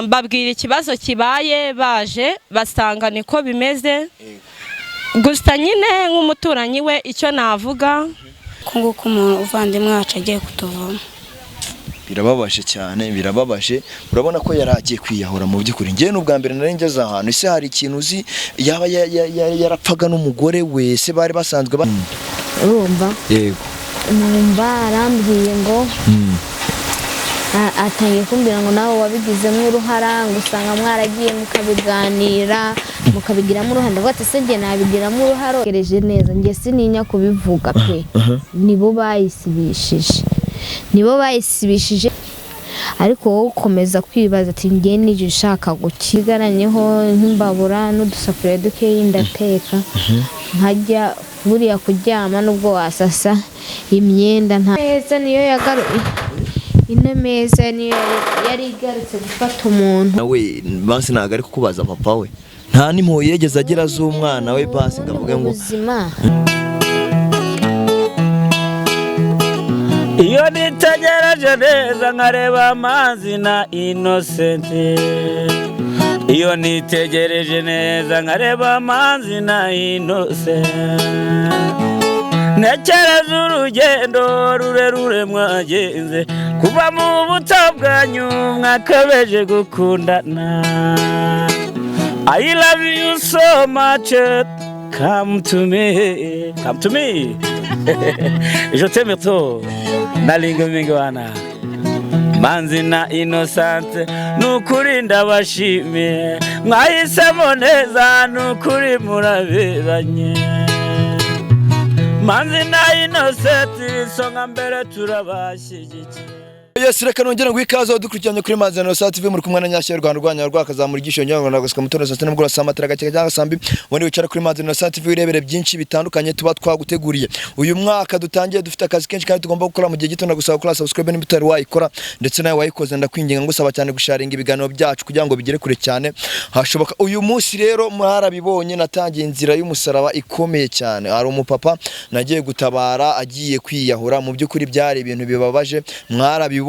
Mbabwira ikibazo kibaye, baje basanga niko bimeze. Gusa nyine nk'umuturanyi we, icyo navuga ko nguko umuntu uvandimwe wacu agiye kutuvamo. Birababaje cyane, birababaje. Urabona ko yari agiye kwiyahura. Mu by'ukuri njyewe n'ubwa mbere nari ngeze ahantu. Ese hari ikintu uzi yaba yarapfaga n'umugore we? Se bari basanzwe Urumva? Yego. Numva arambwiye ngo atangiye kumbwira ngo nawe wabigizemo uruhara, ngo usanga mwaragiye mukabiganira, mukabigiramo uruhare. Ndavuga ati: "Se njye nabigiramo uruhare?" Gereje neza, njye sininya kubivuga pe, nibo bayisibishije, nibo bayisibishije. Ariko wowe ukomeza kwibaza ati: "Njye nijye ushaka gukigaranyeho nk'imbabura n'udusafuriya dukeya, ndateka nkajya buriya kuryama." Nubwo wasasa imyenda, nta meza niyo yagaruye, ino meza niyo yari igarutse gufata umuntu. Nawe basi ntabwo ari kukubaza papa we, nta n'impuhwe yigeze agira z'umwana we, basi ndavuga ngo Ubuzima. Iyo nitegereje neza nkareba Amazi na Innocent, iyo nitegereje neza nkareba Amazi na Innocent, ntekereza urugendo rurerure mwagenze kuva mu buto bwanyu mwakabeje gukundana. I love you so much, come to me, come to me, je t'aime trop. Nalinga mingi wana Manzi na Innocent, nukuri ndabashimiye, mwahisemo neza, nukuri muraberanye. Manzi na Innocent, isonga mbere, turabashyigikiye. Yes, reka nongere ngo ikaze dukurikiranye kuri Manzi na Innocent TV. Muri kumwe na Nyashya Rwanda rwanya rwakazamura igisho ngira ngo nagosika mutono saa sita nimugoroba, saa matara gake cyangwa saa mbi. Ubundi wicara kuri Manzi na Innocent TV urebere byinshi bitandukanye tuba twaguteguriye. Uyu mwaka dutangiye dufite akazi kenshi kandi tugomba gukora mu gihe gito. Ndagusaba gukora subscribe niba utari wayikora, ndetse nawe wayikoze ndakwinginga ngusaba cyane gusharinga ibiganiro byacu kugira ngo bigere kure cyane hashoboka. Uyu munsi rero mwarabibonye, natangiye inzira y'umusaraba ikomeye cyane. Hari umupapa nagiye gutabara agiye kwiyahura. Mu by'ukuri byari ibintu bibabaje, mwarabibonye.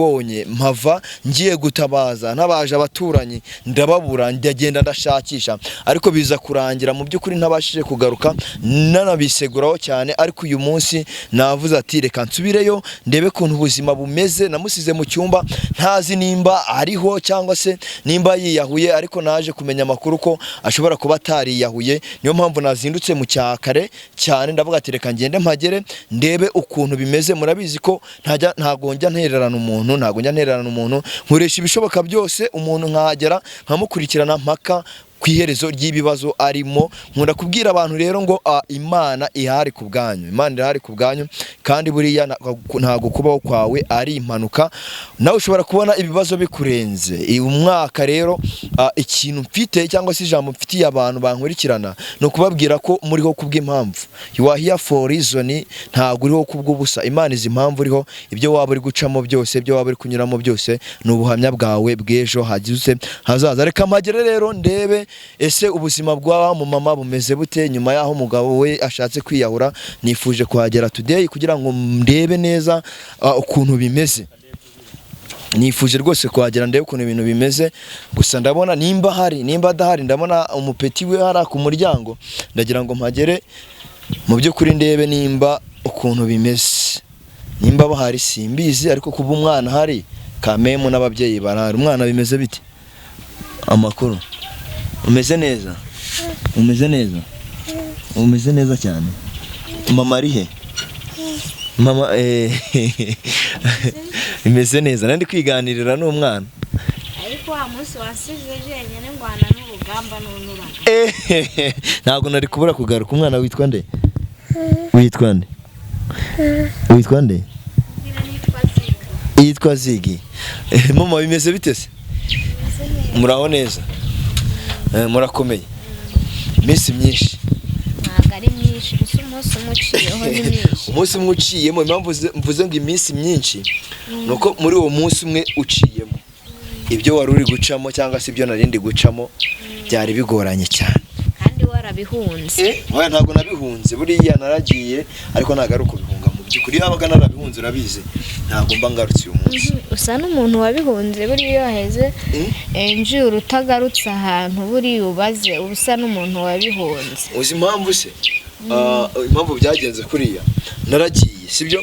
Mpava ngiye gutabaza, ntabaje abaturanyi ndababura, ndagenda ndashakisha, ariko biza kurangira mu by'ukuri ntabashije kugaruka, nanabiseguraho cyane. Ariko uyu munsi navuze ati: "Reka nsubireyo ndebe ukuntu ubuzima bumeze." Namusize mu cyumba ntazi nimba ariho cyangwa se nimba yiyahuye, ariko naje kumenya amakuru ko ashobora kuba atariyahuye. Niyo mpamvu nazindutse mu cyakare cyane, ndavuga ati: "Reka ngende mpagere ndebe ukuntu bimeze." Murabizi ko ntajya, ntago njya ntererana umuntu, ntago njya ntererana umuntu. Nkoresha ibishoboka byose umuntu nkahagera nkamukurikirana mpaka ku iherezo ry'ibibazo arimo. Nkunda kubwira abantu rero ngo Imana ihari ku bwanyu, Imana irahari ku bwanyu, kandi buriya ntabwo kubaho kwawe ari impanuka. Nawe ushobora kubona ibibazo bikurenze. Uyu mwaka rero, ikintu mfite cyangwa se ijambo mfitiye abantu bankurikirana ni ukubabwira ko muriho kubw'impamvu. You are here for reason. Ntabwo uriho kubw'ubusa. Imana izi impamvu uriho. Ibyo waba uri gucamo byose, ibyo waba uri kunyuramo byose, ni ubuhamya bwawe bw'ejo hagize hazaza. Reka mpagere rero ndebe ese ubuzima bwa mu mama bumeze bute nyuma y'aho umugabo we ashatse kwiyahura. Nifuje kuhagera today kugira ngo ndebe neza ukuntu bimeze. Nifuje rwose kuhagera ndebe ukuntu ibintu bimeze. Gusa ndabona nimba hari, nimba adahari, ndabona umupeti we hariya ku muryango. Ndagira ngo mpagere mu by'ukuri ndebe nimba ukuntu bimeze, nimba bahari simbizi, ariko kuba umwana ahari kamemu n'ababyeyi barahari. Umwana, bimeze bite? Amakuru? Umeze neza? Umeze neza? Umeze neza cyane. Mama ari he? Mama, imeze neza. Nandi kwiganirira n'umwana. Ariko wa munsi wasize jenyine ngwana n'urugamba n'unubaga. Ntabwo nari kubura kugaruka. Umwana, witwa nde? Witwa nde? Witwa nde? Yitwa Zigi. Mama, bimeze bite se? Muraho neza? Murakomeye? Iminsi myinshi. Ntabwo ari myinshi, gusa umunsi umwe uciyeho ni myinshi. Umunsi umwe uciyemo. Impamvu mvuze ngo iminsi myinshi ni uko muri uwo munsi umwe uciyemo, ibyo wari uri gucamo cyangwa se ibyo narindi gucamo byari bigoranye cyane. Kandi warabihunze. Oya, ntabwo nabihunze. Buriya naragiye, ariko ntabwo ari ukubihunga mu by'ukuri. Yabaga narabihunze, urabizi, ntabwo mba ngarutse uyu munsi. Usa n'umuntu wabihunze. Buriya iyo waheze injuru utagarutse ahantu, buriya ubaze uba usa n'umuntu wabihunze. Uzi impamvu se? Impamvu byagenze kuriya, naragiye, sibyo?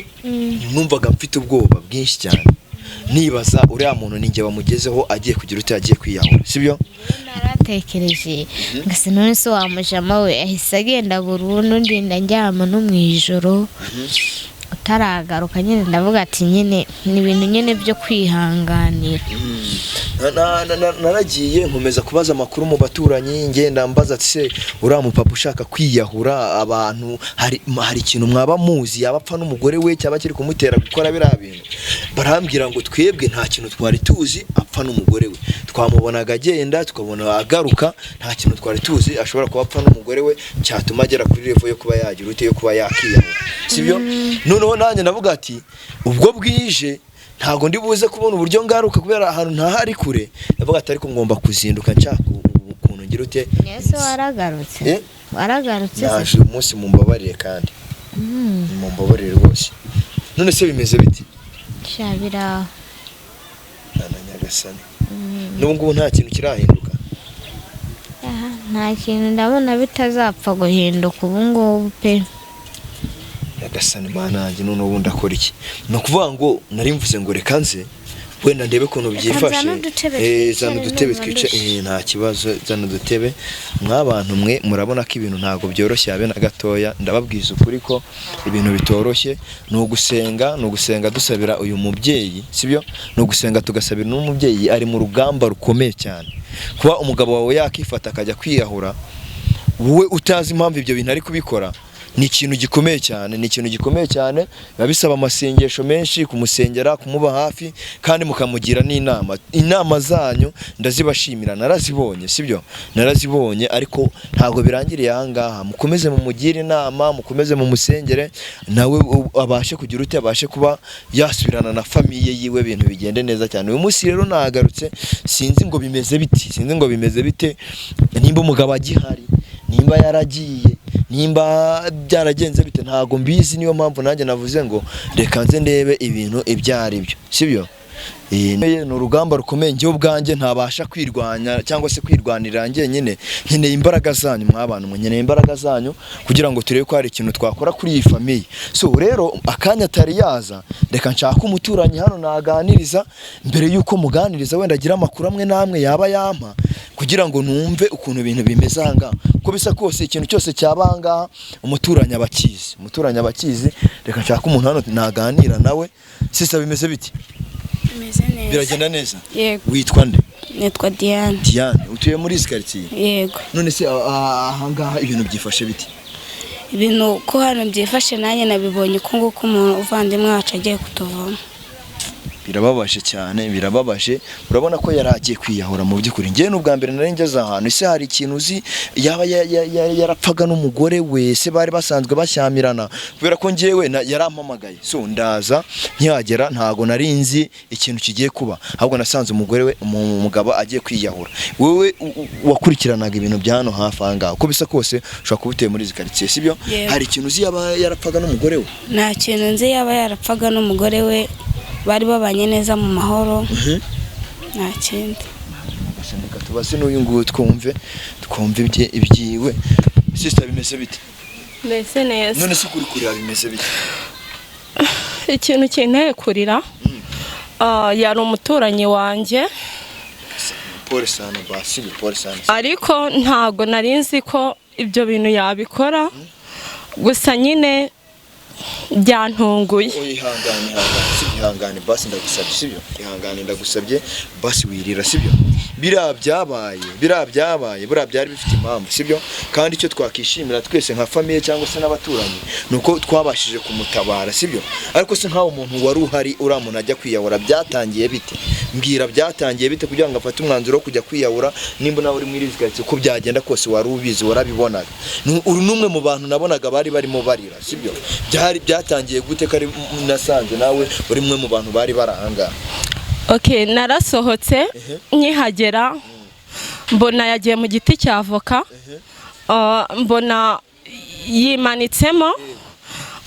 Numvaga mfite ubwoba bwinshi cyane, nibaza uriya muntu ninjye wamugezeho agiye kugira ute, agiye kwiyahura, sibyo? Naratekereje ngase none se wa mujama we ahise agenda burundu, ndinda ndyama no mu ijoro utaragaruka nyine, ndavuga ati nyine ni ibintu nyine byo kwihanganira. Naragiye nkomeza kubaza amakuru mu baturanyi, ngenda mbaza ati: "Se uriya mupapa ushaka kwiyahura, abantu hari ikintu mwaba muzi yaba apfa n'umugore we, cyaba kiri kumutera gukora biriya bintu?" Barambwira ngo: "Twebwe nta kintu twari tuzi apfa n'umugore we, twamubonaga agenda, tukabona agaruka, nta kintu twari tuzi ashobora kuba apfa n'umugore we cyatuma agera kuri level yo kuba yagira ute, yo kuba yakiyahura," sibyo? Noneho nanjye ndavuga ati ubwo bwije ntabwo ndi buze kubona uburyo ngaruka kubera ahantu ntahari kure. Ndavuga ati ariko ngomba kuzinduka nshaka ukuntu ngira ute. Ese waragarutse? Eh? Waragarutse se? Naje uyu munsi, mumbabarire kandi mumbabarire rwose. None se bimeze biti? Sha, biraho. Mana nyagasani, n'ubu ngubu nta kintu kirahinduka? Aha, nta kintu, ndabona bitazapfa guhinduka ubu ngubu pe. Nyagasani Mana yanjye, none ubu ndakora iki? Ni ukuvuga ngo nari mvuze ngo reka nze wenda ndebe ukuntu byifashe. Nzane udutebe Zana twicare, udutebe ndumva twice. ndushye. Nta kibazo, zana udutebe. Mw'abantu mwe, murabona ko ibintu ntabwo byoroshye habe na gatoya. Ndababwiza ukuri ko ibintu bitoroshye. Ni ugusenga, ni ugusenga dusabira uyu mubyeyi, sibyo? Ni ugusenga tugasabira n'umubyeyi, ari mu rugamba rukomeye cyane. Kuba umugabo wawe yakifata akajya kwiyahura, wowe utazi impamvu ibyo bintu ari kubikora, ni ikintu gikomeye cyane, ni ikintu gikomeye cyane. Biba bisaba amasengesho menshi, kumusengera, kumuba hafi, kandi mukamugira n'inama. Inama zanyu ndazibashimira, narazibonye, sibyo? Narazibonye, ariko ntabwo birangiriye aha ngaha. Mukomeze mumugire inama, mukomeze mumusengere, nawe abashe kugira ute, abashe kuba yasubirana na famille yiwe, ibintu bigende neza cyane. Uyu munsi rero nagarutse, sinzi ngo bimeze biti, sinzi ngo bimeze bite, nimba umugabo agihari, nimba yaragiye, nimba byaragenze bite, ntabwo mbizi. Niyo mpamvu nanjye navuze ngo reka nze ndebe ibintu ibyo ari byo, sibyo? Ni urugamba rukomeye, njyewe ubwanjye ntabasha kwirwanya cyangwa se kwirwanirira njyenyine. Nkeneye imbaraga zanyu mw'abantu mwe, nkeneye imbaraga zanyu kugira ngo turebe ko hari ikintu twakora kuri iyi famille. So rero akanya atari yaza, reka nshake umuturanyi hano naganiriza. Mbere y'uko muganiriza, wenda agira amakuru amwe n'amwe yaba yampa kugira ngo numve ukuntu ibintu bimeze aha ngaha. Uko bisa kose, ikintu cyose cyaba aha ngaha umuturanyi aba akizi, umuturanyi aba akizi. Reka nshake umuntu hano naganira nawe. Sisa, bimeze biti? Bimeze neza. Biragenda neza? Yego. Witwa nde? Nitwa Diane. Diane, utuye muri izi karitsiye? Yego. None se aha ngaha ibintu byifashe biti? Ibintu ko hano byifashe, nanjye nabibonye uko nguko umuntu uvandimwe wacu agiye kutuvamo. Birababaje cyane, birababaje. Urabona ko yari agiye kwiyahura mu by'ukuri. Njyewe n'ubwa mbere nari ngeze ahantu. Ese hari ikintu uzi yaba yarapfaga n'umugore we? Se bari basanzwe bashyamirana? Kubera ko njyewe yarampamagaye, so ndaza, nkihagera ntago nari nzi ikintu kigiye kuba, ahubwo nasanze umugore we, umugabo agiye kwiyahura. Wowe wakurikiranaga ibintu bya hano hafi aha ngaha, uko bisa kose ushobora kuba utuye muri izi karitsiye, sibyo? Yego. Hari ikintu uzi yaba yarapfaga n'umugore we? Nta kintu nzi yaba yarapfaga n'umugore we, bari babanye neza mu mahoro, nta kindi. Reka tubaze n'uyu nguyu, twumve ibyiwe. Sister, bimeze bite? Mbese neza. None se kuri kurira bimeze bite? Ikintu kinteye kurira, yari umuturanyi wanjye. Pole sana basi, pole sana. Ariko ntago nari nzi ko ibyo bintu yabikora, gusa nyine byantunguye. Oya, ihangane, ihangane, sibyo? Ihangane basi, ndagusabye, sibyo? Ihangane, ndagusabye basi, wirira, sibyo? Biriya byabaye, biriya byabaye, buriya byari bifite impamvu, sibyo? Kandi icyo twakishimira twese nka famille cyangwa se n'abaturanyi ni uko twabashije kumutabara, sibyo? Ariko se nkaho umuntu wari uhari uriya muntu ajya kwiyahura, byatangiye bite? Mbwira, byatangiye bite kugira ngo afate umwanzuro wo kujya kwiyahura? Nimba nawe uri muri izi karitsiye, uko byagenda kose wari ubizi, warabibonaga. Uri n'umwe mu bantu nabonaga bari barimo barira, sibyo? Byari byatangiye gute, ko ari nasanze nawe uri umwe mu bantu bari bari aha ngaha? Okay, narasohotse, nkihagera mbona yagiye mu giti cya avoka, mbona yimanitsemo.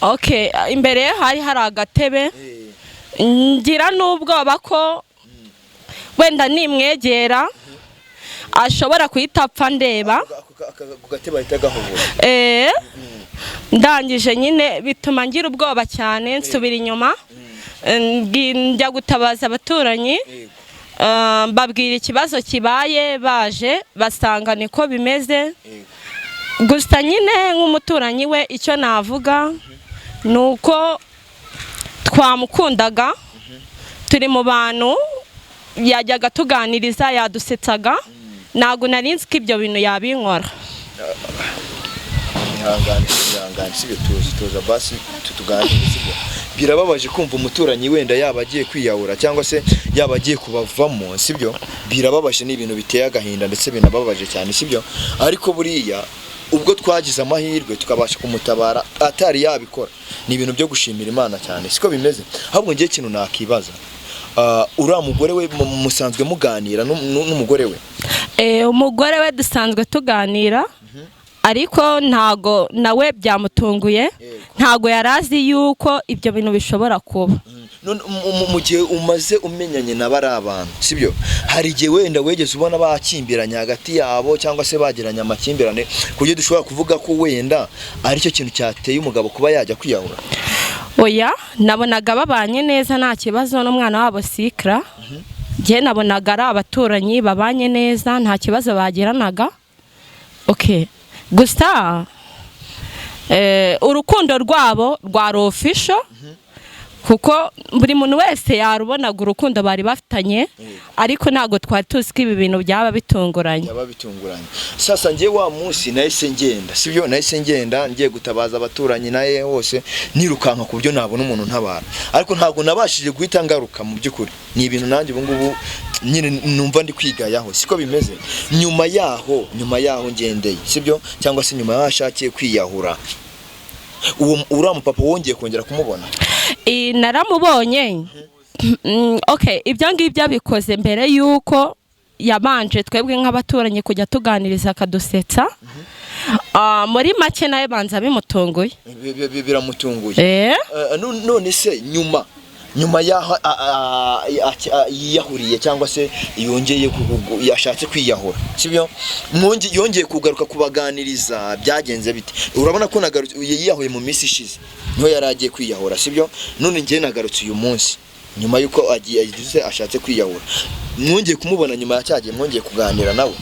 Okay, imbere ye hari hari agatebe, ngira n'ubwoba ko wenda nimwegera ashobora kuhita apfa ndeba. Ako gatebe ahita gahobora. Ndangije nyine bituma ngira ubwoba cyane, nsubira inyuma, njya gutabaza abaturanyi, mbabwira ikibazo kibaye, baje basanga niko bimeze. Gusa nyine nk'umuturanyi we, icyo navuga ni uko twamukundaga, turi mu bantu yajyaga tuganiriza, yadusetsaga. Ntabwo nari nzi ko ibyo bintu yabinkora. Ihangane, ihangane, sibyo? Tuzi, tuza basi tutuganire, sibyo? Birababaje kumva umuturanyi wenda yaba agiye kwiyahura cyangwa se yaba agiye kubavamo, sibyo? Birababaje, ni ibintu biteye agahinda ndetse binababaje cyane, sibyo? Ariko buriya ubwo twagize amahirwe tukabasha kumutabara atari yabikora, ni ibintu byo gushimira Imana cyane, siko bimeze? Ahubwo ngiye ikintu nakibaza, uriya mugore we musanzwe muganira n'umugore we? Umugore we dusanzwe tuganira, ariko ntago nawe byamutunguye, ntago yari azi yuko ibyo bintu bishobora kuba. None mu gihe umaze umenyanye na bari abantu, sibyo, hari igihe wenda wegeze ubona bakimbiranye hagati yabo cyangwa se bagiranye amakimbirane ku buryo dushobora kuvuga ko wenda aricyo kintu cyateye umugabo kuba yajya kwiyahura? Oya, nabonaga babanye neza, nta kibazo, n'umwana wabo Sikara. Njye nabonaga ari abaturanyi babanye neza, nta kibazo bagiranaga. Okay, gusa urukundo rwabo rwari official, kuko buri muntu wese yarubonaga urukundo bari bafitanye, ariko ntabwo twari tuzi ko ibi bintu byaba bitunguranye. Byaba bitunguranye. Sasa njye wa munsi nahise ngenda, sibyo? Nahise ngenda ngiye gutabaza abaturanyi naye hose nirukanka ku buryo nabona umuntu ntabara, ariko ntabwo nabashije guhita ngaruka. Mu by'ukuri ni ibintu nanjye ubu ngubu nyine numva ndi kwigayaho, siko bimeze? Nyuma yaho ngendeye, sibyo, cyangwa se nyuma yaho ashakiye kwiyahura, uwo uriya mupapa wongeye kongera kumubona? Naramubonye. Okay, ibyo ngibyo abikoze mbere y'uko yabanje twebwe nk'abaturanyi kujya tuganiriza akadusetsa. Muri make nawe banza bimutunguye. Biramutunguye. None se nyuma y'aho yiyahuriye cyangwa se yongeye yashatse kwiyahura, sibyo, yongeye kugaruka kubaganiriza, byagenze bite? Urabona ko nagarutse, yiyahuye mu minsi ishize niho yari agiye kwiyahura, sibyo? None njye nagarutse uyu munsi nyuma y'uko agiye agize ashatse kwiyahura, mwongeye kumubona nyuma ya cyagiye, mwongeye kuganira nawe?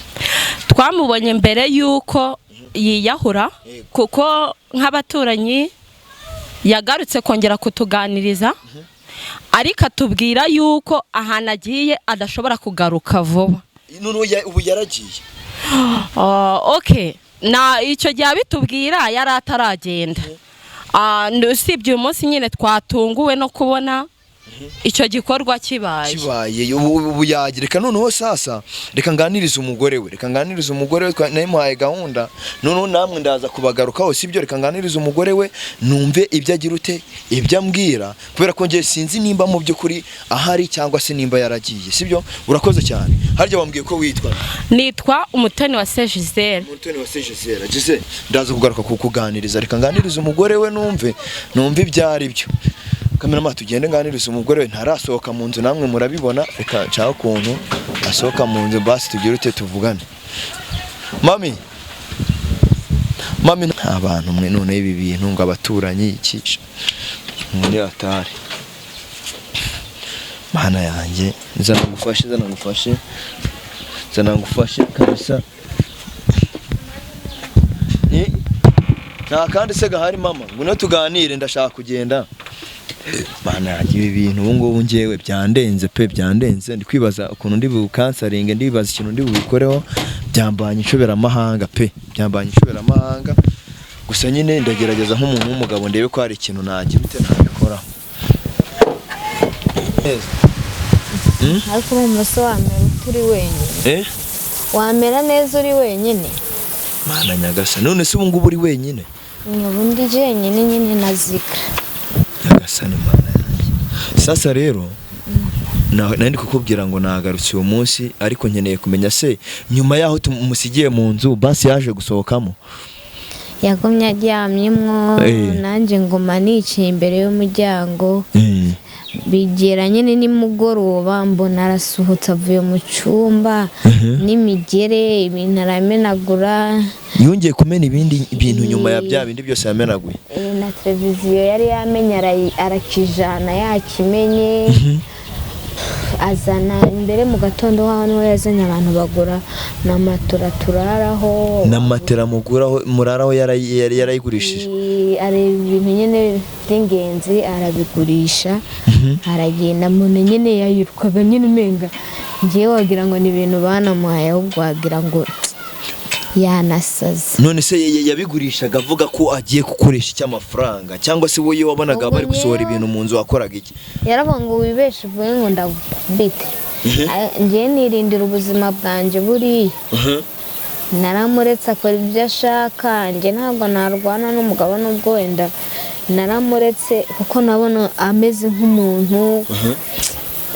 Twamubonye mbere y'uko yiyahura, kuko nk'abaturanyi yagarutse kongera kutuganiriza, ariko atubwira yuko ahantu agiye adashobora kugaruka vuba. Noneho ubu yaragiye? Okay, na icyo gihe abitubwira yari ataragenda. Usibye uyu munsi nyine twatunguwe no kubona icyo gikorwa kibaye. Kibaye. Ubu yagira. Reka noneho sasa reka nganirize umugore we, reka nganirize umugore we. Namuhaye gahunda, noneho namwe ndaza kubagarukaho, sibyo? Reka nganirize umugore we numve ibyo agira ute, ibyo ambwira, kubera ko njye sinzi nimba mu by'ukuri ahari cyangwa se nimba yaragiye, sibyo? Urakoze cyane. Harya wambwiye ko witwa? Nitwa Umutoni wa se Gisele. Umutoni wa se Gisele. Gisele, ndaza kugaruka kukuganiriza. Reka nganirize umugore we numve ibyo ari byo. Cameraman, tugende nganirize umugore we. Ntarasohoka mu nzu, namwe murabibona. Reka nshaka ukuntu asohoka mu nzu, basi tugire ute, tuvugane. Mami, mami, nta bantu mwe. None ibi bintu ngo abaturanyi iki muri atari mana yanjye. Nzana ngufashe, nzana ngufashe, nzana ngufashe kabisa. Ni nta kandi se gahari? Mama, ngwino tuganire, ndashaka kugenda. Mana yanjye, ibi bintu ubu ngubu njyewe byandenze pe, byandenze. Ndi kwibaza ukuntu ndi bukansaringe, ndibaza ikintu ndi bubikoreho. Byambanye inshoberamahanga pe, byambanye inshoberamahanga. Gusa nyine ndagerageza nk'umuntu w'umugabo ndebe ko hari ikintu nagira ute, nabikoraho. Ariko urumva se wamera ute uri wenyine? Eh? Wamera neza uri wenyine? Mana nyagasani, none se ubu ngubu uri wenyine? Ubundi jyenyine nyine na Zikara. Nyagasani mana yanjye. Sasa rero nari ndi kukubwira ngo nagarutse uwo munsi, ariko nkeneye kumenya se nyuma yaho tumusigiye mu nzu, basi yaje gusohokamo? Yagumye aryamyemwo, nanjye nguma nicaye imbere y'umuryango. Bigera nyine nimugoroba, mbona arasohotse avuye mu cyumba n'imigere, ibintu aramenagura. Yongeye kumena ibindi bintu nyuma ya bya bindi byose yamenaguye? Na televiziyo yari yamenye arakijana yakimenye, azana imbere mu gatondo. Aho niho yazanye abantu bagura na matora turaraho. Na matera muguraho muraraho yari yarayigurishije? Areba ibintu nyine by'ingenzi arabigurisha, aragenda. Mbona nyine yayirukaga nyine, umenga ngewe wagira ngo ni ibintu banamuhaye, ahubwo wagira ngo yanasaze. None se yabigurishaga avuga ko agiye gukoresha icy'amafaranga, cyangwa se wowe wabonaga Ubwo bari gusohora ngewe- ibintu mu nzu wakoraga iki? Yaravuga ngo wibeshe uvuge ngo ndagukubite. Ngewe nirindira ubuzima bwanjye buriya. Naramuretse akora ibyo ashaka. Njye ntabwo narwana n'umugabo, nubwo wenda naramuretse kuko nabona ameze nk'umuntu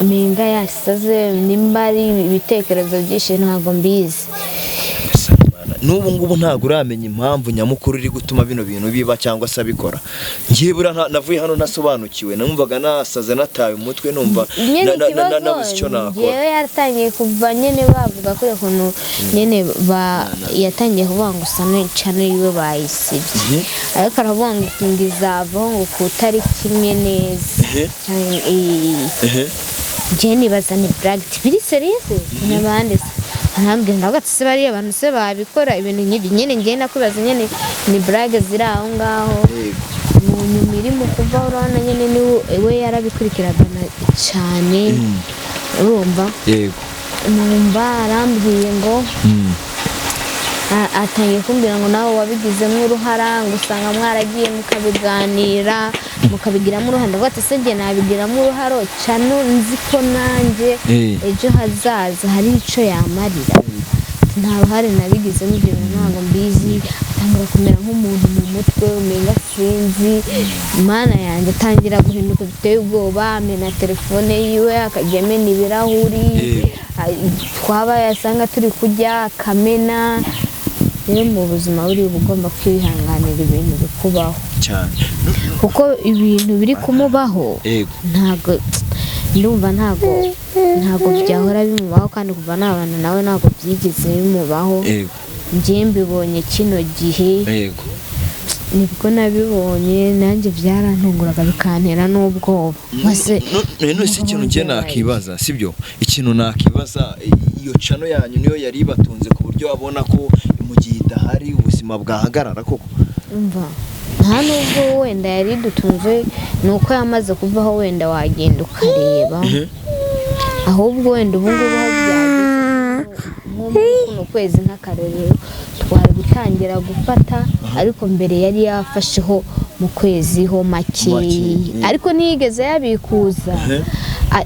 umenga yasaze, nimba ari ibitekerezo byinshi ntabwo mbizi. N'ubu ngubu ntabwo uramenya impamvu nyamukuru iri gutuma bino bintu biba cyangwa se abikora? Ngewe buriya navuye hano ntasobanukiwe, numvaga nasaze, nataye umutwe, numva Nyine ikibazo nabuze icyo nakora. Njyewe yatangiye kuva nyine bavuga kuri ukuntu nyine yatangiye kuvuga ngo usa n'icano yiwe bayisibye, ariko aravuga ngo ngo izavaho ngo ku itariki imwe neza. Njyewe nibaza ni blague biri sérieux n'abandi se arambwira, ndavuga ati se bariya bantu se babikora ibintu nk'ibi? Nyine njyewe nakwibaza nyine ni blague ziri aho ngaho. Mu nyuma iri mu kuvaho, urabona nyine ni we yarabikurikiraga cyane, urumva? Yego. Numva arambwiye ngo atangiye kumbwira ngo nawe wabigizemo uruhara, ngo usanga mwaragiye mukabiganira mukabigiramo uruhare. Ndavuga ati se njye nabigiramo uruhare cano nzi ko nanjye ejo hazaza hari icyo yamarira? Nta ruhare nabigizemo, ibyo bintu ntabwo mbizi. Atangira kumera nk'umuntu mu mutwe umenga sinzi, Mana yanjye, atangira guhinduka biteye ubwoba, amena telefone yiwe, akajya amena ibirahuri. Twaba yasanga turi kurya akamena. Rero mu buzima buriya uba ugomba kwihanganira ibintu bikubaho, Cyane. kuko ibintu biri kumubaho ntabwo ndumva ntabwo byahora bimubaho, kandi kuva nabana nawe ntabwo byigeze bimubaho. Njye mbibonye kino gihe, nibwo nabibonye nanjye byarantunguraga bikantera n'ubwoba. Maze None se ikintu njye nakibaza, sibyo, ikintu nakibaza, iyo channel yanyu niyo yari ibatunze ku buryo abona ko mu gihe idahari ubuzima bwahagarara koko? Umva, nta nubwo wenda yari idutunze, ni uko yamaze kuvaho wenda wagenda ukareba. Ahubwo wenda ubu ngubu aho byageze, nko muri kuno kwezi nk'akarorero, twari gutangira gufata, ariko mbere yari yafasheho mu kwezi ho make, Make, ariko ntiyigeze yabikuza.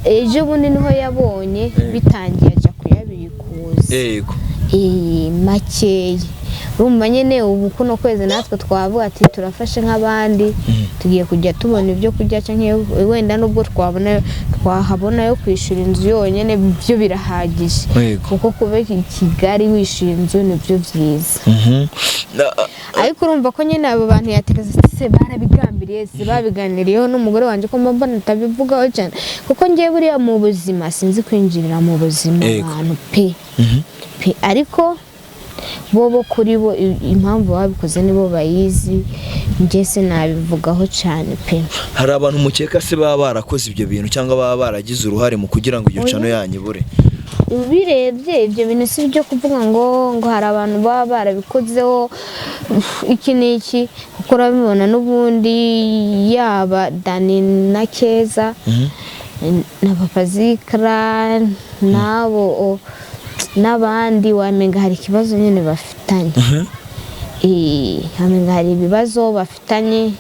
Ejo bundi niho yabonye bitangiye ajya kuyabikuza. Makeya. Urumva nyine ubu kuno kwezi natwe twavuga ati turafashe nk'abandi, tugiye kujya tubona ibyo kurya, cyangwa iyo wenda nubwo twabona twahabona yo kwishyura inzu yonyine, byo birahagije, kuko kuba i Kigali wishyura inzu nibyo byiza. Ariko urumva ko nyine abo bantu yatekereza ati se barabigambiriye, se babiganiriyeho n'umugore wanjye, ko mbona atabivugaho cyane? Kuko ngewe buriya mu buzima sinzi kwinjirira mu buzima abantu pe pe, ariko bo kuri bo impamvu babikoze nibo bayizi, njye sinabivugaho cyane pe. Hari abantu mukeka se baba barakoze ibyo bintu cyangwa baba baragize uruhare mu kugira ngo iyo Oya. channel yanyu ibure? Ubirebye ibyo bintu si ibyo kuvuga ngo hari abantu baba barabikozeho iki n'iki, kuko urabibona n'ubundi yaba Dani na Keza na Papa Zikara n'abo n'abandi, wamenga hari ikibazo nyine bafitanye. Wamenga hari ibibazo bafitanye.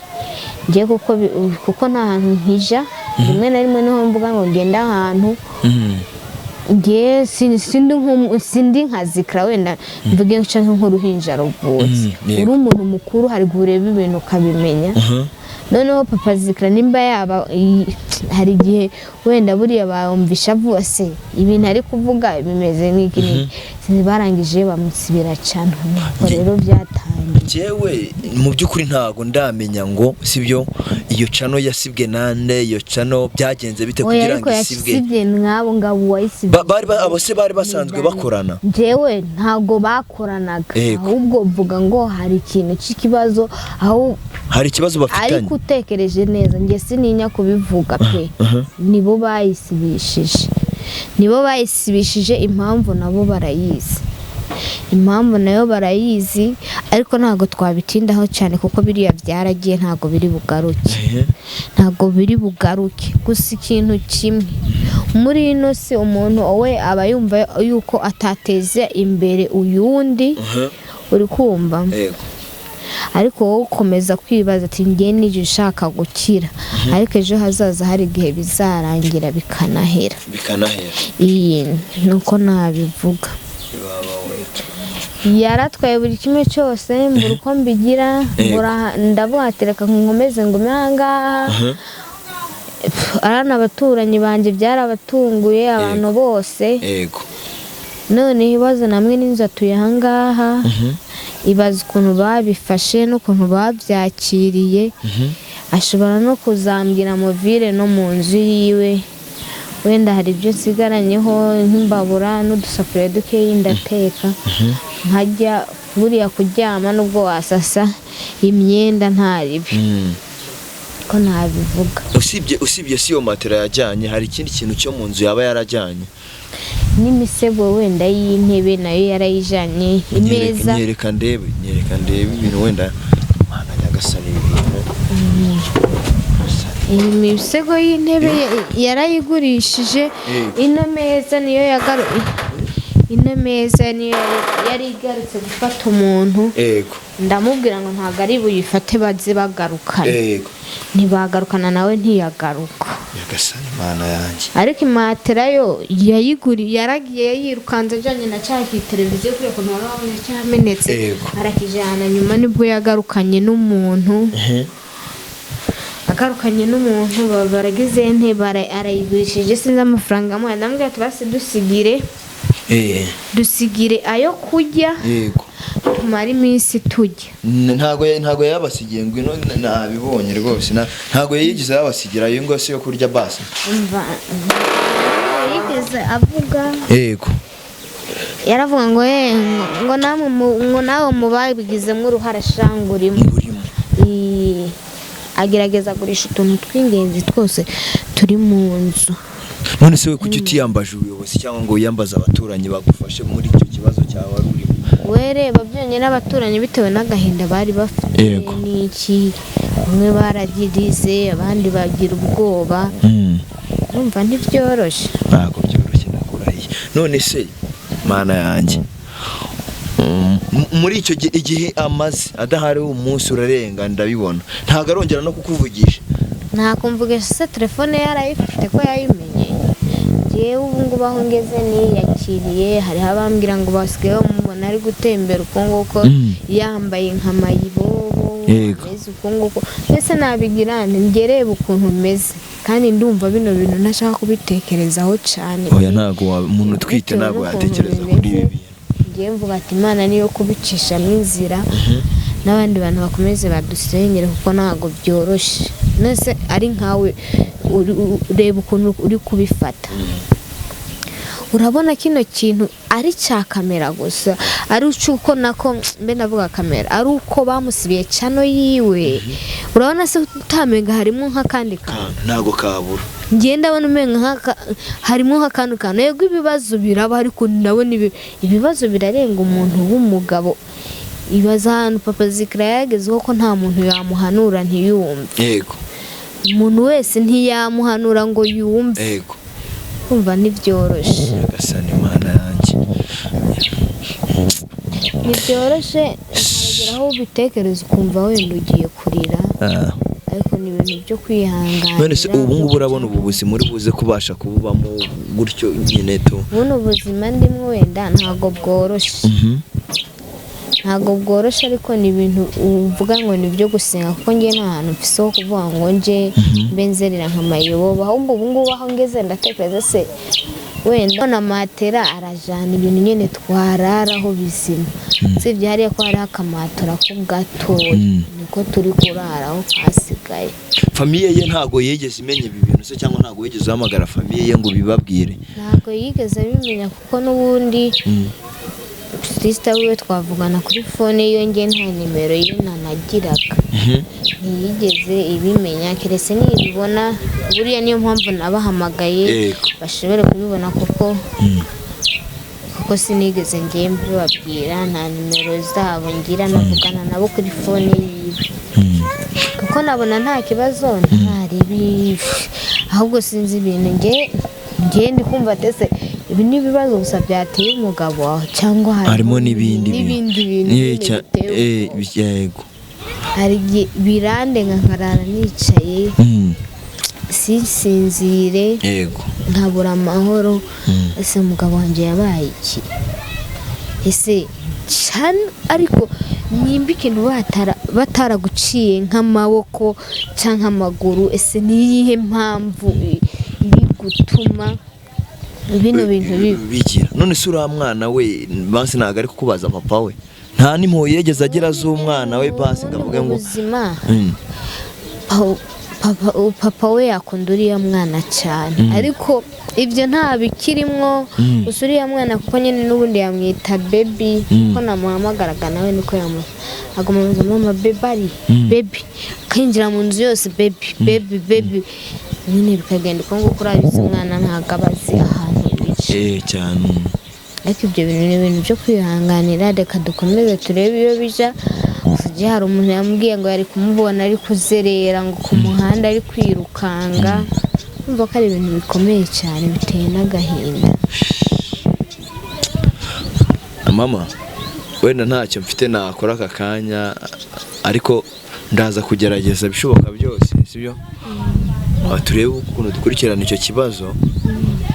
Njye kuko nta hantu nkija, rimwe na rimwe niho mvuga ngo ngende ahantu, njye sindi nka Zikara wenda mvuge nca nk'uruhinja ruvutse. Yego. Uri umuntu mukuru, hari igihe ureba ibintu ukabimenya. Noneho Papa Zikara nimba yaba hari igihe wenda buriya bumvisha avuga se ibintu ari kuvuga bimeze nk'iki n'iki. Sinzi, barangije bamusibira cyane, nuko rero byatangiye. Njyewe mu by'ukuri ntago ndamenya ngo sibyo, iyo channel yasibwe nande, iyo channel byagenze bite Oya, kugira ariko ngo isibwe? yasibye mwabo ngabo uwayisibye. Abo se bari basanzwe bakorana? Njyewe ntabwo bakoranaga. Yego. Ahubwo mvuga ngo hari ikintu cy'ikibazo aho Hari ikibazo bafitanye. Ariko utekereje neza, njye sininya kubivuga pe, nibo bayisibishije, nibo bayisibishije. Impamvu nabo barayizi, impamvu nayo barayizi, ariko ntabwo twabitindaho cyane kuko biriya byaragiye, ntabwo biri bugaruke. Ntabwo biri bugaruke. Gusa ikintu kimwe, muri ino si umuntu we aba yumva yuko atateza imbere uyundi, uri kumva? Yego. Ariko wowe ukomeza kwibaza ati njye nijye ushaka gukira, ariko ejo hazaza hari igihe bizarangira bikanahera. Bikanahera. Iyi nuko nabivuga. Baba we. Yaratwaye buri kimwe cyose, mbura uko mbigira. Mbura, ndavuga ati reka nkomeze ngume aha ngaha. Pf, arana abaturanyi banjye byarabatunguye, abantu bose. None ibibazo namwe n'inzu atuye aha ngaha, ibaza ukuntu babifashe n'ukuntu babyakiriye. Ashobora no kuzambwira muvire no mu nzu yiwe, wenda hari ibyo nsigaranyeho nk'imbabura n'udusafuriya dukeya ndateka nkajya buriya kuryama, nubwo wasasa imyenda ntaribi. Ko nabivuga. Usibye si iyo matera yajyanye, hari ikindi kintu cyo mu nzu yaba yarajyanye? N'imisego wenda y'intebe nayo yarayijanye, imeza. Nyereka ndebe, nyereka ndebe ibintu wenda. Mana nyagasani, ibi bintu. Iyi misego y'intebe yarayigurishije. Ino meza niyo yagaru, ino meza niyo yari igarutse gufata umuntu. Ndamubwira ngo ntabwo ari buyifate, baze bagarukana. Ntibagarukana, nawe ntiyagaruka. Nyagasani Mana yanjye. Ariko imatera yo yayiguriye, yaragiye yirukanze ajyanye na cya televiziyo kubera ukuntu wari wabonye cyamenetse. Arakijyana, nyuma nibwo yagarukanye n'umuntu, agarukanye n'umuntu baragize nte arayigurishije, sinzi amafaranga amuhaye. Ndamubwira ati basi dusigire, dusigire ayo kurya, tumare iminsi turya. Ntago yabasigiye, ngwino, nabibonye rwose, ntago yigeze yabasigira ayo ngo yo kurya basi. Umva, yigeze avuga. Yaravuga ngo ngo namwe ngo nawe mubabigizemo uruhare shangurimo. Urimo. Agerageza agurisha utuntu tw'ingenzi twose turi mu nzu. None se we kuki utiyambaje ubuyobozi cyangwa ngo wiyambaze abaturanyi bagufashe muri icyo kibazo cyawe wari urimo? We reba, byonyine abaturanyi bitewe n'agahinda bari bafite n'iki, bamwe baragirize, abandi bagira ubwoba. Urumva ntibyoroshe. Ntabwo byoroshye, ndakurahiye. None se Mana yanjye, muri icyo gihe, igihe amaze adahari, umunsi urarenga ndabibona, ntabwo arongera no kukuvugisha? Ntakumvugisha se, telefone ye arayifite ko yayimenye. Njyewe ubu ngubu aho ngeze niyakiriye. Hariho abambwira ngo basigaye bamubona ari gutembera uko nguko, yambaye nka mayibobo, ameze uko nguko. Mbese nabigira nte? Njye reba ukuntu meze, kandi ndumva bino bintu ntashaka kubitekerezaho cyane. Oya, ntabwo umuntu utwite Bitewe ntabwo n'ukuntu yatekereza kuri ibi bimeze, bintu. Njyewe mvuga ati Imana niyo kubicishamo inzira, n'abandi bantu bakomeze badusengere kuko ntabwo byoroshye. Nese ari nkawe reba ukuntu uri kubifata, urabona kino kintu ari cya kamera gusa, ari uko nako mbe ndavuga kamera, ari uko bamusibiye channel yiwe, urabona se utamenga harimo nk'akandi kantu? Ntabwo kabura. Njye ndabona umenga harimo nk'akantu kantu. Yego, ibibazo biraba, ariko ndabona ibibazo birarenga umuntu w'umugabo. Ibaza ahantu Papa Zikira yagezeho ko nta muntu yamuhanura ntiyumve. Umuntu wese ntiyamuhanura ngo yumve. Kumva ntibyoroshe. Nyagasani Mana yanjye. Ntibyoroshe, ukaragera aho ubitekereza ukumva wenda ugiye kurira, ariko ni ibintu byo kwihanganira. None se ubu ngubu urabona ubu buzima uri buze kubasha kububamo gutyo nyine tu? Buno buzima ndimo wenda ntabwo bworoshe, ntabwo bworoshe, ariko ni ibintu uvuga ngo ni ibyo gusenga, kuko njye nta hantu mfise ho kuvuga ngo nje mbe nzerera nka mayibobo. Ahubwo ubu ngubu aho ngeze ndatekereza se Wenda na matera arajana ibintu nyine twararaho bizima, usibye hariya ko hariho akamatora ko gatoya niko turi kuraraho kasigaye. Famille ye ntago yigeze imenya ibi bintu se, cyangwa ntago yigeze uhamagara famille ye ngo ubibabwire? Ntabwo yigeze abimenya, kuko n'ubundi sister wiwe twavugana kuri phone yiwe, njye nta nimero ye nanagiraga. Ntiyigeze ibimenya, keretse nibibona. Buriya niyo mpamvu nabahamagaye bashobore kubibona, kuko sinigeze ngiye mbibabwira, nta nimero zabo ngira, navugana nabo kuri phone yiwe, kuko nabona nta kibazo ntaribi. Ahubwo sinzi ibintu nge ndi kumva atese ibi ni ibibazo gusa byateye umugabo wawe, cyangwa harimo n'ibindi n'ibindi bintu Eh, nyine biteye ubwoba. Yego. Hari igihe birandenga nkarara nicaye, sinsinzire, nkabura amahoro. Ese umugabo wanjye yabaye iki? Ese cyane, ariko nimba ikintu bataraguciye nk'amaboko cyangwa amaguru, ese ni iyihe mpamvu iri gutuma bino bintu biba? Bigira none se uriya mwana we basi ntabwo ari kukubaza papa we? Nta n'impuhwe yigeze agira z'umwana we basi ngo avuge ngo Ubuzima, papa we yakunda uriya mwana cyane, ariko ibyo nta bikirimwo. Gusa uriya mwana, kuko nyine n'ubundi yamwita baby, kuko namuhamagaraga nawe niko aguma mama baby, ari baby, akinjira mu nzu yose baby, baby, baby, nyine bikagenda uko nguko. Urabizi, umwana ntabwo aba azi ahantu bica. Eh, cyane. Ariko ibyo bintu ni ibintu byo kwihanganira. Reka dukomeze turebe iyo bija. Gusa igihe hari umuntu yambwiye ngo yari kumubona ari kuzerera ngo ku muhanda, ari kwirukanga. Urumva ko ari ibintu bikomeye cyane, biteye n'agahinda. Mama, wenda ntacyo mfite nakora aka kanya, ariko ndaza kugerageza ibishoboka byose, sibyo? Turebe ukuntu dukurikirana icyo kibazo.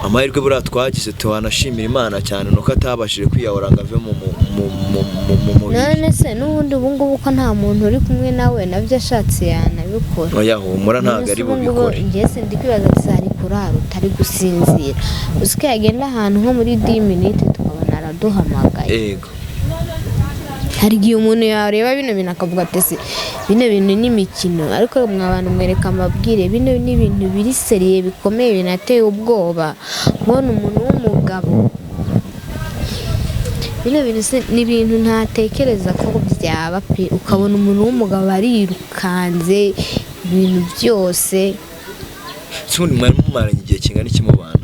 Amahirwe buriya twagize, tuhanashimira Imana cyane, nuko atabashije kwiyahura ngo ave mu mubiri. None se n'ubundi ubu ngubu ko nta muntu uri kumwe nawe, nabyo ashatse yanabikora. Oya, humura, ntabwo ari None se ubu ngubu bubikore. Njye sindi kwibaza ati ari kurara utari gusinzira, uzi ko yagenda ahantu nko muri 10 minutes tukabona araduhamagaye. Hari igihe umuntu yareba bino bintu akavuga ati ese bino bintu ni imikino? Ariko mwa bantu mwereka amabwire, bino ni ibintu biri sérieux, bikomeye, binateye ubwoba kubona umuntu w'umugabo bino bintu ni ibintu ntatekereza ko byaba pe. Ukabona umuntu w'umugabo arirukanze ibintu byose. Se ubundi mwari mumaranye igihe kingana iki mubana?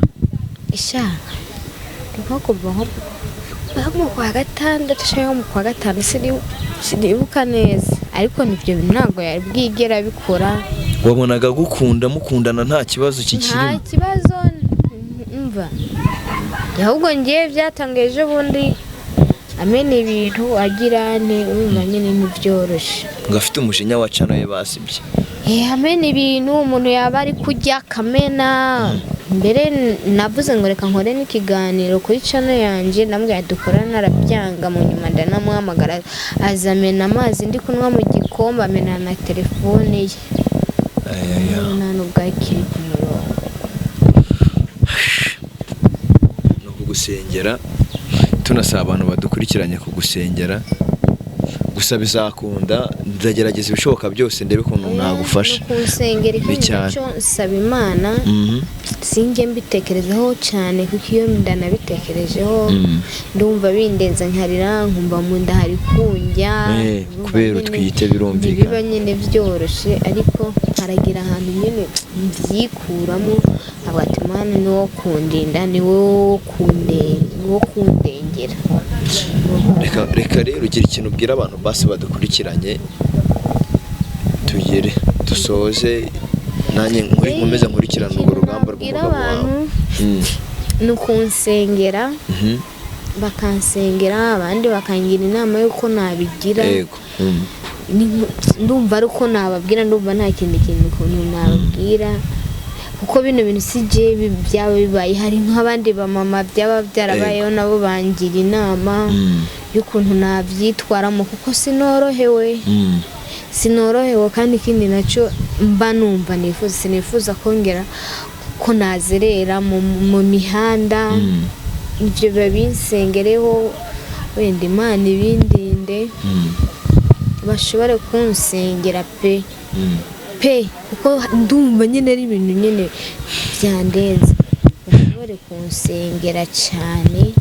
Isha, ni nko kuva nko mu kwa gatandatu cyangwa mu kwa gatanu, sinibuka neza, ariko nibyo bintu ntabwo yari bwigera abikora. Wabonaga gukunda mukundana nta kibazo Nta kikirimo? kibazo. Mva, ahubwo ngewe byatangiye ejo bundi amena ibintu, agira ne, urumva nyine ntibyoroshe. Ngo afite umujinya wa cano ye basibye. Amena ibintu, umuntu yaba ari kurya akamena. Mbere navuze ngo reka nkore n'ikiganiro kuri channel yanjye, ndamubwira dukorane, arabyanga. Mu nyuma ndanamuhamagara, aza amena amazi ndi kunywa mu gikombe, amena na telefone ye. Ayaya. Nta nubwo akiri ku murongo. Ni ukugusengera, tunasaba abantu badukurikiranye kugusengera. Gusa bizakunda, ndagerageza ibishoboka byose ndebe ukuntu nagufasha. No kunsengera. Ni Ikindi cyane. cyo nsaba Imana, sinjye mbitekerezaho cyane, kuko iyo ndanabitekerejeho ndumva bindenza, nkarira, nkumva mu nda hari kunjya. Eh, Urumva kubera nyine utwite birumvikana. ntibiba nyine byoroshye, ariko haragira ahantu nyine mbyikuramo nkavuga ati Mana ni wowe kundinda, ni wowe kundengera. Reka rero ugira ikintu ubwira abantu basi badukurikiranye, tugere dusoze, nanjye nkomeze nkurikirane urwo rugamba Nabwira rw'umugabo wawe. abantu ni ukunsengera, bakansengera, abandi bakangira inama y'uko nabigira. Yego. Ndumva ari uko nababwira, ndumva nta kindi kintu ukuntu nababwira, kuko bino bintu si jye byaba bibaye, hari nk'abandi bamama byaba byarabayeho, nabo bangira inama y'ukuntu nabyitwaramo, kuko sinorohewe. Sinorohewe. Kandi ikindi nacyo mba numva nifuza, sinifuza kongera Ko nazerera mu mihanda. Ibyo biba binsengereho, wenda Imana ibindinde, bashobore kunsengera pe pe, kuko ndumva nyine ari ibintu nyine byandenze. Bashobore kunsengera cyane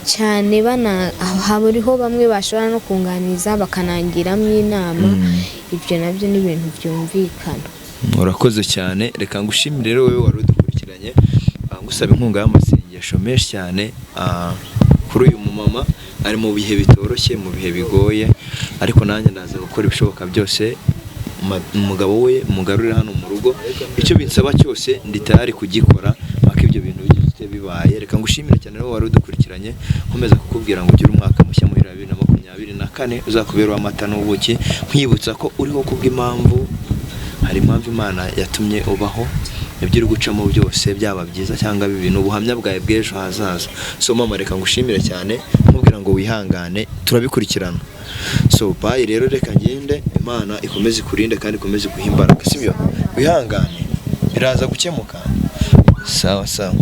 cyane, bana hariho bamwe bashobora no kunganiza bakanangiramo inama. Ibyo nabyo ni ibintu byumvikana. Urakoze cyane. Reka ngushimire rero wowe wari udukurikiranye. Ngusaba inkunga y'amasengesho menshi cyane kuri uyu mumama. Ari mu bihe bitoroshye, mu bihe bigoye, ariko nanjye ndaza gukora ibishoboka byose umugabo we mugarure hano mu rugo. Icyo binsaba cyose ndi tayari kugikora mpaka ibyo bintu bigize bibaye. Reka ngushimire cyane rero wari udukurikiranye, nkomeza kukubwira ngo ugire umwaka mushya muhira wa 2024, uzakubera uw'amata n'ubuki. Nkwibutsa ko uriho kubw'impamvu, hari impamvu Imana yatumye ubaho. Ibyo uri gucamo byose, byaba byiza cyangwa bibi, ni ubuhamya bwawe bw'ejo hazaza. So mama, reka ngushimire cyane, nkubwira ngo wihangane, turabikurikirana. So bye rero, reka ngende. Imana ikomeze ikurinde kandi ikomeze iguhe imbaraga, sibyo? Wihangane, biraza gukemuka. Sawa sawa.